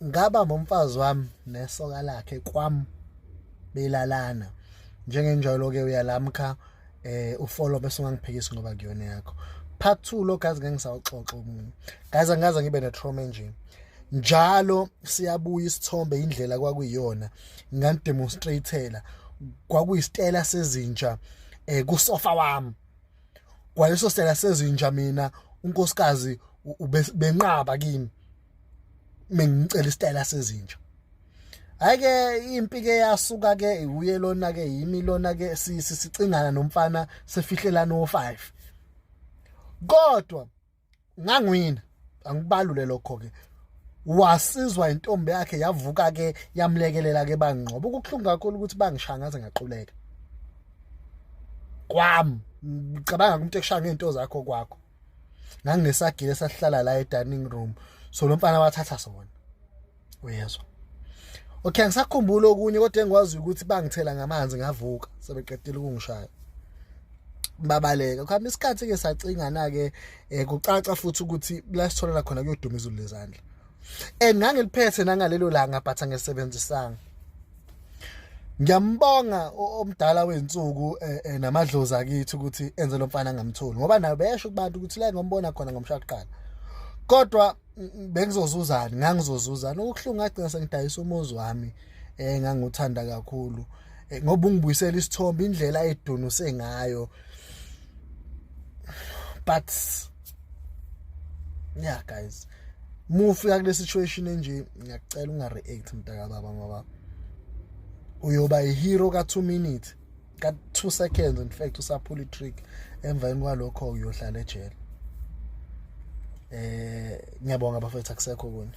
Ngabamba umfazi wami nesoka lakhe kwam belalana. Njengenjalo ke uyalamkha ufollow bese ungangiphikisi ngoba kuyona yakho. Part 2 lo guys, ngeke ngisawuxoxa omunye. Guys, angaze ngibe ne trauma nje. Njalo siyabuya isithombe indlela kwakuyiyona, ngangidemonstratela kwakuyisitela sezinja kusofa wami. Kwaleso sitela sezinja mina unkosikazi benqaba kimi mengicela isitayela sezinja. Hayi ke, impi ke yasuka ke, uye lona ke, yimi lona ke, sicingana nomfana sefihlelana o5, kodwa ngangwina. Angikubalule lokho ke. Wasizwa intombi yakhe, yavuka ke, yamlekelela ke, banqoba. Ukuhlungu kakhulu ukuthi bangishaya ngaze ngaquleka kwami. Ngicabanga umuntu ekushaya ngento zakho kwakho. Nganginesagile sasihlala la e-dining room, so lo mfana wathatha sona, uyezwa? Okay, angisakhumbula okunye, kodwa engikwazi ukuthi bangithela ngamanzi, ngavuka sebeqedile ukungishaya, babaleka. Kuhamba isikhathi ke, sacingana ke, kucaca futhi ukuthi la sitholela khona kuyoduma izulu lezandla, and ngangiliphethe nangalelo langa, but angisebenzisanga. Ngiyambonga omdala wensuku namadlozi akithi ukuthi enze lo mfana ngamtholi, ngoba nayo besho kubantu ukuthi la ngombona khona ngomshaka kuqala, kodwa bengizozuzani? Ngangizozuzani? Okuhlungu, ngagcina sengidayisa umuzi wami enganguthanda kakhulu, ngoba ungibuyisela isithombe indlela edunuse ngayo. But yeah guys, mufika kule situation enje, ngiyakucela unga react, mntaka baba, ngoba uyoba i-hero ka 2 minutes, ka 2 seconds in fact, usaphula i-trick. Emveni kwalokho uyohlala ejele. Ngiyabonga bafethu, akusekho kunye.